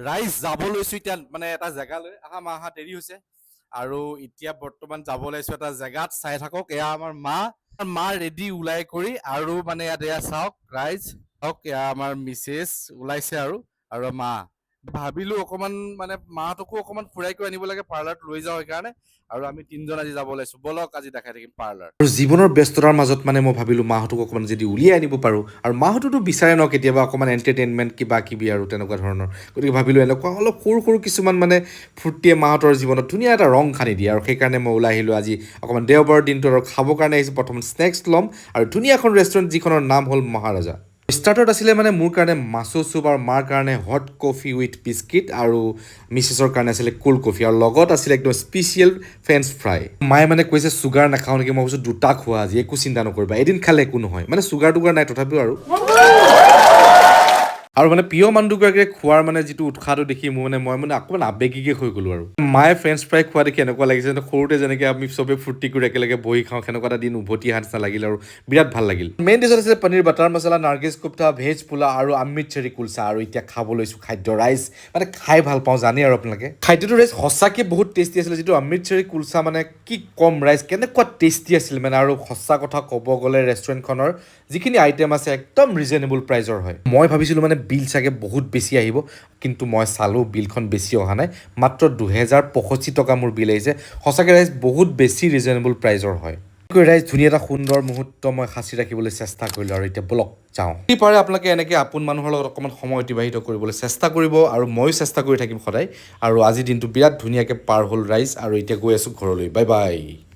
ৰাইজ, যাব লৈছো এতিয়া মানে এটা জেগালৈ। আহা মা, আহা, দেৰি হৈছে। আৰু এতিয়া বৰ্তমান যাব লৈছো এটা জেগাত, চাই থাকক। এয়া আমাৰ মা, মা ৰেডি ওলাই কৰি। আৰু মানে ইয়াত এয়া চাওক ৰাইজ, চাওক, এয়া আমাৰ মিছেছ ওলাইছে আৰু আৰু মা। ভাবিলো অকমান মানে মাহঁতকো অকমান ফুৰাই কৰি আনিব লাগে, পাৰ্লাৰত লৈ যাওঁ সেইকাৰণে। আৰু আমি তিনিজন আজি যাব ওলাইছো। ব'লক, আজি দেখাই থাকিম পাৰ্লাৰ। আৰু জীৱনৰ ব্যস্ততাৰ মাজত মানে মই ভাবিলোঁ, মাহঁতক অকণমান যদি উলিয়াই আনিব পাৰোঁ। আৰু মাহঁততো বিচাৰে ন কেতিয়াবা অকণমান এণ্টাৰটেইনমেণ্ট, কিবা কিবি আৰু তেনেকুৱা ধৰণৰ। গতিকে ভাবিলোঁ, এনেকুৱা অলপ সৰু সৰু কিছুমান মানে ফূৰ্তিয়ে মাহঁতৰ জীৱনত ধুনীয়া এটা ৰং সানি দিয়ে। আৰু সেইকাৰণে মই ওলাই আহিলোঁ আজি অকণমান দেওবাৰৰ দিনটো আৰু খাবৰ কাৰণে আহিছোঁ। প্ৰথম স্নেক্স ল'ম আৰু ধুনীয়া এখন ৰেষ্টুৰেণ্ট, যিখনৰ নাম হ'ল মহাৰাজা। ষ্টাৰ্টত আছিলে মানে মোৰ কাৰণে মাছৰ চুপ আৰু মাৰ কাৰণে হট কফি উইথ বিস্কিট আৰু মিছেছৰ কাৰণে আছিলে কোল্ড কফি আৰু লগত আছিলে একদম স্পেচিয়েল ফ্ৰেঞ্চ ফ্ৰাই। মায়ে মানে কৈছে, চুগাৰ নাখাওঁ নেকি? মই কৈছোঁ, দুটা খোৱা আজি, একো চিন্তা নকৰিবা, এদিন খালে একো নহয়। মানে চুগাৰ টুগাৰ নাই তথাপিও। আৰু আৰু মানে প্ৰিয় মানুহ দুগৰাকীয়ে খোৱাৰ মানে যিটো উৎসাহটো দেখি মোৰ মানে মই মানে অকণমান আৱেগিকে হৈ গ'লো। আৰু মায়ে ফ্ৰেঞ্চ ফ্ৰাই খোৱা দেখি এনেকুৱা লাগিছে যেন সৰুতে যেনেকৈ আমি চবে ফূৰ্তি কৰি একেলগে বহি খাওঁ, সেনেকুৱা এটা দিন উভতি অহা নিচিনা লাগিল আৰু বিৰাট ভাল লাগিল। মেইন ডিছত আছিলে পনীৰ বাটাৰ মছলা, নাৰ্গিছ কোফ্তা, ভেজ পোলাও আৰু অমৃতচৰী কুলচা। আৰু এতিয়া খাব লৈছোঁ খাদ্য ৰাইজ। মানে খাই ভাল পাওঁ, জানেই আৰু আপোনালোকে। খাদ্যটো ৰাইজ সঁচাকৈ বহুত টেষ্টি আছিলে। যিটো অমৃতচৰী কুলচা, মানে কি ক'ম ৰাইজ, কেনেকুৱা টেষ্টি আছিল মানে। আৰু সঁচা কথা ক'ব গ'লে ৰেষ্টুৰেণ্টখনৰ যিখিনি আইটেম আছে, একদম ৰিজনেবল প্ৰাইজৰ হয়। মই ভাবিছিলোঁ মানে বিল চাগে বহুত বেছি আহিব, কিন্তু মই চালোঁ, বিলখন বেছি অহা নাই। মাত্ৰ 2065 টকা মোৰ বিল আহিছে। সঁচাকৈ ৰাইজ, বহুত বেছি ৰিজনেবল প্ৰাইজৰ হয়। ৰাইজ, ধুনীয়া এটা সুন্দৰ মুহূৰ্ত মই সাঁচি ৰাখিবলৈ চেষ্টা কৰিলোঁ। আৰু এতিয়া বলক যাওঁ। যদি পাৰে, আপোনালোকে এনেকৈ আপোন মানুহৰ লগত অকণমান সময় অতিবাহিত কৰিবলৈ চেষ্টা কৰিব আৰু ময়ো চেষ্টা কৰি থাকিম সদায়। আৰু আজিৰ দিনটো বিৰাট ধুনীয়াকৈ পাৰ হ'ল ৰাইজ। আৰু এতিয়া গৈ আছোঁ ঘৰলৈ। Bye bye.